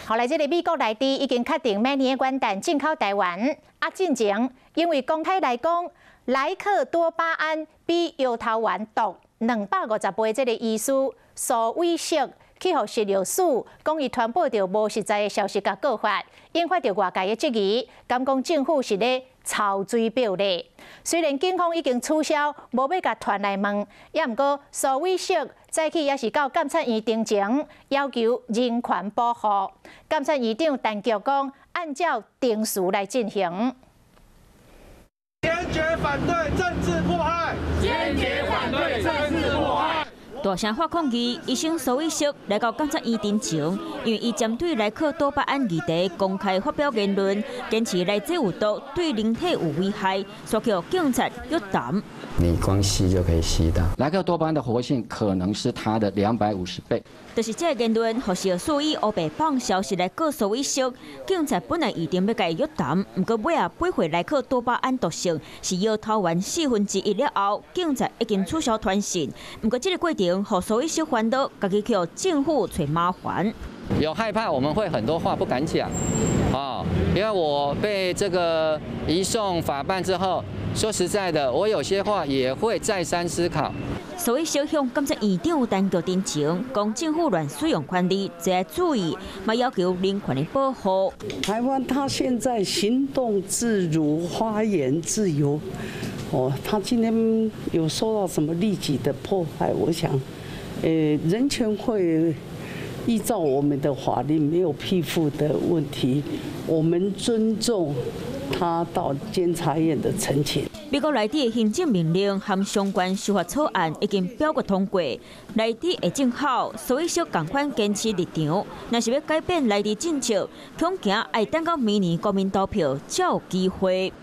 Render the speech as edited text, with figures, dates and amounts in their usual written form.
後來，這个美國內地已經確定明年的元旦進口台灣。啊，進前因為公開來講，萊克多巴胺比搖頭丸毒250倍，這个醫師蘇偉適去予食藥署講伊傳播著無實在的消息共告發，引發著外界的質疑，敢講政府是咧抄水表咧。雖然警方已經取消，無欲共傳來問，也毋過蘇偉適早起也是到監察院陳情，要求人權保護。監察院長陳菊講，按照程序來進行。堅決反對政治迫害，堅決反對政治迫害。大聲發抗議，醫生蘇偉適來到監察院陳情，因為伊針對萊克多巴胺議題公開發表言論，堅持萊劑有毒，對人體有危害，煞予警察約談。你光吸就可以吸到萊克多巴胺的活性，可能是它的250倍。就是這個言論，予食藥署以烏白放消息來告蘇偉適，警察本來預定欲共伊約談，毋過尾仔背回萊克多巴胺毒性是搖頭丸1/4了後，警察已經取消傳訊。毋過這个過程，予蘇偉適煩惱，家己去予政府揣麻煩。有害怕，我們會很多話不敢講，啊，因為我被這個移送法辦之後，說實在的，我有些話也會再三思考。所以，小向監察院長陳菊陳情，講政府亂使用權力，這愛注意，嘛要求人權的保護。台灣他現在行動自如，發言自由，哦，他今天有受到什麼利己的迫害？我想，人權會依照我們的法律沒有批復的問題，我們尊重他到監察院的陳情。美國內地的行政命令和相關修法草案已經表決通過，內地會進口，所以說仝款堅持立場。若是欲改變內地政策，恐驚愛等到明年國民投票才有機會。